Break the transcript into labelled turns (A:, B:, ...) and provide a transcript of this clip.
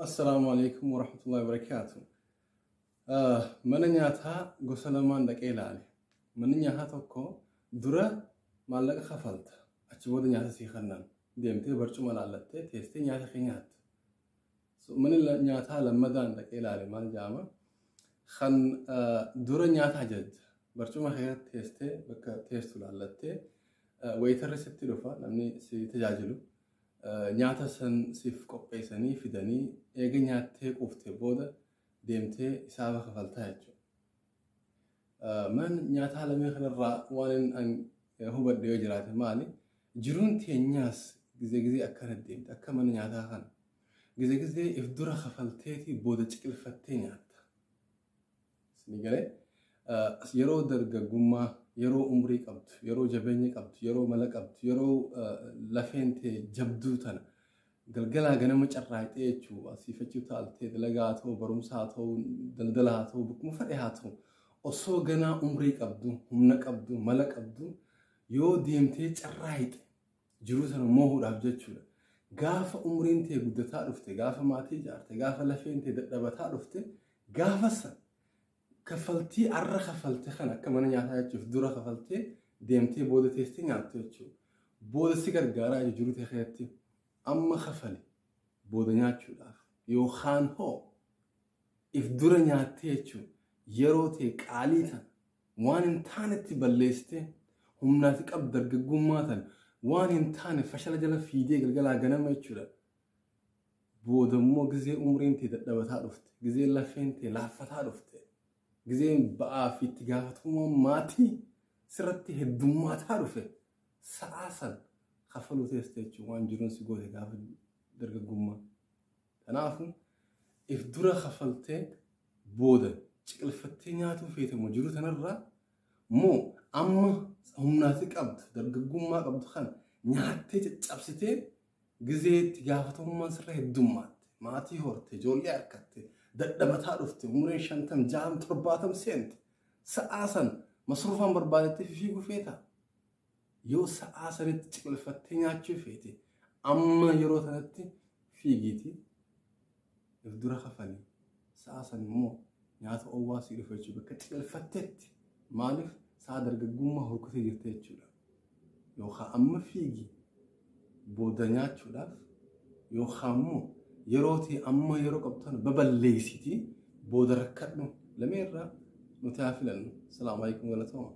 A: Assalaamu alaikum warahmatullahi wabarakaatu. Mana nyaataa gosa lamaan dhaqee ilaale. Manni nyaataa tokko dura maallaqa kafalta. Achi booda nyaata sii kennan. Deemtee barcuma laallattee teessee nyaata kee nyaatta. Manni nyaataa lammadaan dhaqee ilaale maal jedhama? Kan dura nyaata ajajja. Barcuma kee teessee bakka teessu laallattee wayitarri sitti dhufa, namni si tajaajilu. Nyaata san siif qopheessanii fidanii, eega nyaattee quuftee booda deemtee hisaaba kafaltaa jechuudha. Mana nyaataa lamee kanarraa waan an hubadhe yoo jiraate maali? Jiruun teenyaas gizee gizee akkana deemte, akka mana nyaataa kana. Gizee gizee if dura kafalteeti booda ciqilfattee nyaatta. Isin galee yeroo dargaggummaa, yeroo umrii qabdu, yeroo jabeenya qabdu, yeroo mala qabdu, yeroo lafeen tee jabduu tana galgalaa ganama carraaqxee jechuudha. Asiifachuu taaltee dalagaa haa ta'u, barumsa haa ta'u, daldala haa ta'u, bakkuma fedhe haa ta'u, osoo ganaa umrii qabdu, humna qabdu, mala qabdu yoo deemtee carraaqxe jiruu sana moohuudhaaf jechuudha. Gaafa umriin tee guddataa dhufte, gaafa maatii ijaarte, gaafa lafeen tee dadhabataa dhufte, gaafa san kaffaltii arra kafalte kana akka mana nyaataa jechuuf dura kafaltee deemtee booda teessee nyaattu jechuudha. Booda si gargaaraa jiru ta'e keessatti amma kafali booda nyaachuudhaaf yookaan hoo if dura nyaattee jechuudha, yeroo ta'e qaalii tana waan hin taanetti balleessitee, humnaati qabdu dargaggummaa tana waan hin taane fashala jala fiidee galgalaa ganama jechuudha. Booda immoo gizee umriin ta'e dadhabataa dhufte, gizee lafeen ta'e laaffataa dhufte, gizeen ba'aa fi itti gaafatamummaan maatii sirratti heddummaataa dhufe, sa'aa san kafaluu teessite jechuun waan jiruun si goote gaafa dargaggummaa. Kanaafuu if dura kafaltee booda ciqilfattee nyaatuu feetamu jiru tanarraa moo amma humnaati qabdu, dargaggummaa qabdu kana nyaattee caccabsitee, gizee itti gaafatamummaan sirra heddummaatte, maatii horte, ijoollee harkatte, dadhabataa dhufte, umriin 50, 60, 70 seente, sa'aa san masruufaan barbaadetti fiiguu feeta? Yoo sa'aa sanitti ciqilfattee nyaachuu feete, amma yeroo sanatti fiigiiti if dura kafalii, sa'aa san immoo nyaata oowwaa sii dhufa jechuudha bakka ciqilfattetti. Maaliif? Sa'a dargaggummaa horkutee jirte jechuudha. Yookaan amma fiigi booda nyaachuudhaaf, yookaan immoo yeroo ta'e amma yeroo qabdu tana baballeessiti booda rakkadhu. Lameerraa nuti haa filannu. Salaamu alaikum, galatooma.